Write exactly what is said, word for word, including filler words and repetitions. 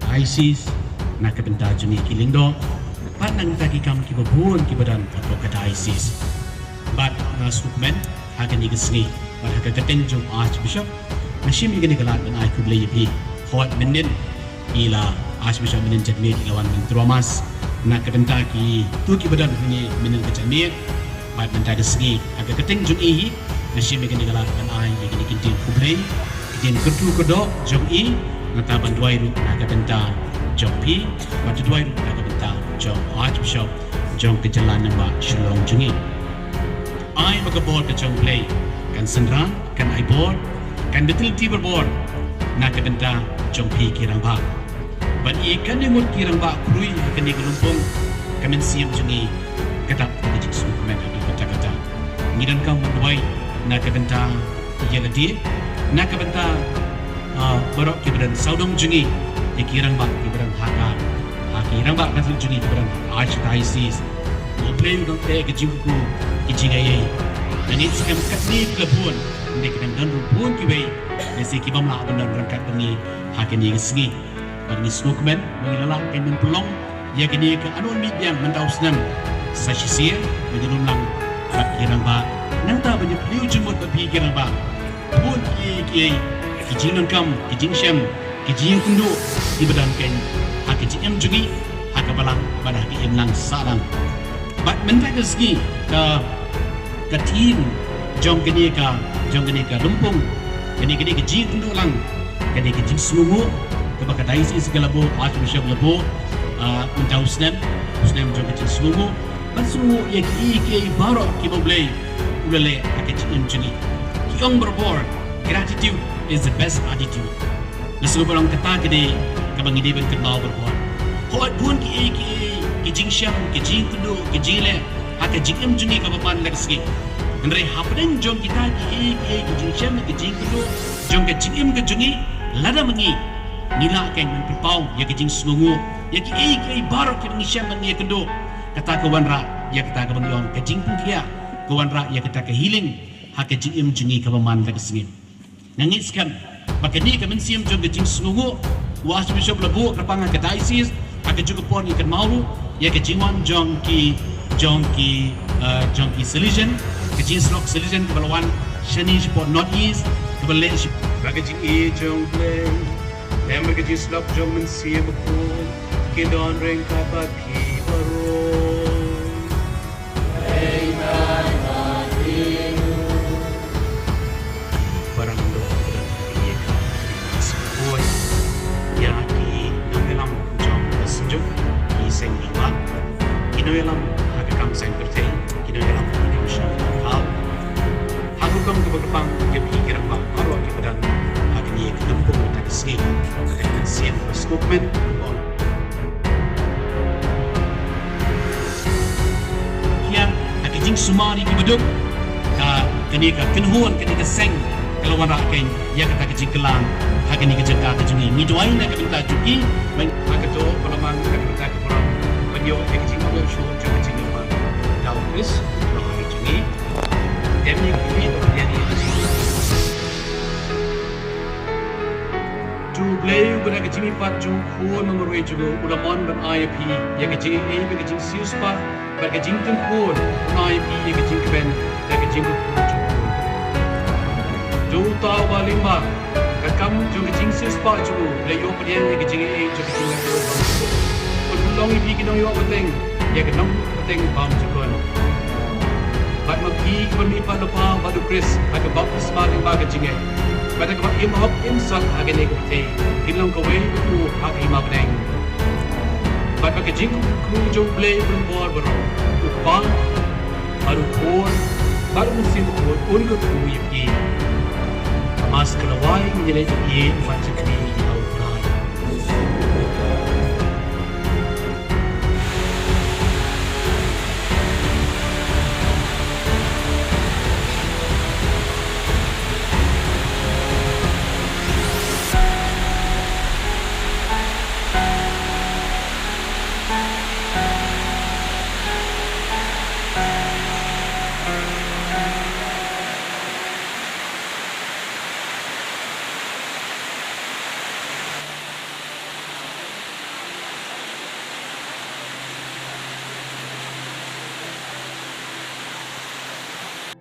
Diocese, na ka bynta jong ngi ki lyngdoh, bad na ka bynta ki kam kiba bun kiba don hapoh ka diocese. Bad nga sngewkmen ha kane ka sngi, bad ha ka kyrteng jong Archbishop, nga shim ïa kane ka lad ban ai khublei ïa phi. Hooid mynnin i la, Archbishop mynnin janmiet i la wan ban throw mass na ka bynta kito kiba don hangne mynnin ka janmiet. Bad mynta ka sngi ha ka kyrteng jong i hi nga shim ïa kane ka lad ban ai ïa kine ki ktien khublei, ki ktien kyrkhu kyrdoh jong i, nangta ban duwai ruh na ka bynta jong phi, bad duwai ruh na ka bynta jong Archbishop jong ka jylla nongbah Shillong jong i. Ai ba ka bor ka jong U Blei kan synran, kan ai bor, kan da tylli barabor na ka bynta jong phi ki rangbah. Ban ïa kane ngut ki rangbah khrui ha kane ka lympung ka mynsiem jong ngi ka dap ka jingsngewkmen haduh katta katta. Ngi donkam ban duwai na ka bynta ïa lade, na ka bynta, ah, baroh kiba don sawdong jong ngi, ïa ki rangbah kiba don ha ka, ha ki rangbah Katholik jong ngi kiba don ha Archdiocese. U Blei un nang teh ka jingkyrkhu, ki jingaiei. Nga ngeit skhem katne ki la bun, hynrei ki dang don ruh bun kiwei, lehse ki bym lah ban don ryngkat bad ngi ha kane ka sngi. Bad ngi sngewkmen ba ngi la lah ban pynlong ïa kane ka annual meeting mynta u snem sa shisien, ba ngi lum lang bad ki rangbah. Nangta ban ïa pynlong jingmut bad phi ki rangbah. Bun kiei kiei ki jingdonkam, ki jingshem, ki jingïakynduh kiba don kein ha ka jingim jong ngi, ha ka balang bad ha ka imlang sahlang. Bad mynta ka sngi ka, ka theme jong kane ka, jong kane ka lympung, kane, kane ka jingïakynduh lang, kane ka jingsngewnguh kaba ka diocese ka la buh, Archbishop la buh, ah, mynta u snem, u snem jong ka jingsngewnguh. Ban sngewnguh ïa kiei kiei baroh kiba U Blei u la leh ha ka jingim jong ngi. Ki ong barabor, gratitude is the best attitude. Nga sngew ba long kata ka dei kaba ngi dei ban kynmaw barabor. Hooid bun kiei kiei ki jingshem, ki jingkynduh, ki jingleh ha ka jingim jong ngi kaba man la ka sngi. Hynrei hapdeng jong kita kiei kiei ki jingshem, ki jingkynduh jong ka jingim ka jong ngi, lada ma ngi ngi lah kein ban pynpaw ïa ka jingsngewnguh ïa kiei kiei baroh kiba ngi shem bad ngi ïakynduh, kata ka wanrah ïa kata kaba ngi ong ka jingpynkhiah, ka wanrah ïa kata ka healing ha ka jingim jong ngi kaba man la ka sngi. Nga ngeit skhem ba kane ka mynsiem jong ka jingsngewnguh u Archbishop la buh kyrpang ha ka diocese, ha kajuh ka por ngi kynmaw ruh ïa ka jingwan jong ki, jong ki, eh, jong ki Salesian, ka jingïasyllok Salesian kaba la wan shane shapoh North East, kaba la leh ship- ba ka jingïeit jong U Blei, em ba ka jingïasyllok jong u Mynsiem Bakhuid, kin don ryngkat bad phi baroh. Barang dok dan ïa ka, ïa ki nongïalam jong ka Synjuk, ki seng rangbah, ki nongïalam ha ka kam seng pyrthei, ki nongïalam ha ka kam shong ka. Ha ka rukom kaba kyrpang ïa phi ki rangbah baroh kiba don ha kane ka lympung mynta ka sngi, ka mynsiem ba sngewkmen, kiar ha ka jingsumar ïa ki baduk. Ka, kane ka kynhun, kane ka seng ka la wanrah kein ïa kata ka jingkylla ha kane ka jaka ka jong ngi. Ngi duwai na ka bynta jong ki, ban ha ka to ba la mang na ka bynta ka burom ban ïoh ïa ka jingmut shuh jong ka jingmut da u Khrist, u Trai jong ngi. Em ïa ki ba ïa ngi ha ka jingmut. To U Blei uba da ka jingmihpat jong u Khun ba marwei jong u, u la mon ban ai ïa phi ïa ka jingaiei bad ka jingsiewspah bad ka jingtyngkhun, un ai ïa phi ïa ka jingkmen da ka jingkyrkhu jong u. To uta uba lyngba ka kam jong ka jingsiewspah jong u la ïoh pdiang ïa ka jingaiei jong ka jingngeit, un pynlong ïa phi ki nongïoh pateng ïa ka nongbteng bymjukut. Bad ma phi kiba mihpat lypa bad u Khrist ha ka baptisma lyngba ka jingngeit, bad ha kaba im hok im sah ha kane ka pyrthei, kin long kawei bad u ha ka hima bneng. Bad ba ka jingkyrkhu jong U Blei uba long bor baroh, U Kpa bad U Khun bad U Mynsiem Bakhuid un kyrkhu ïa phi. Ka Mass ka la wai, ngin ïa leit ban ïeit bad shakri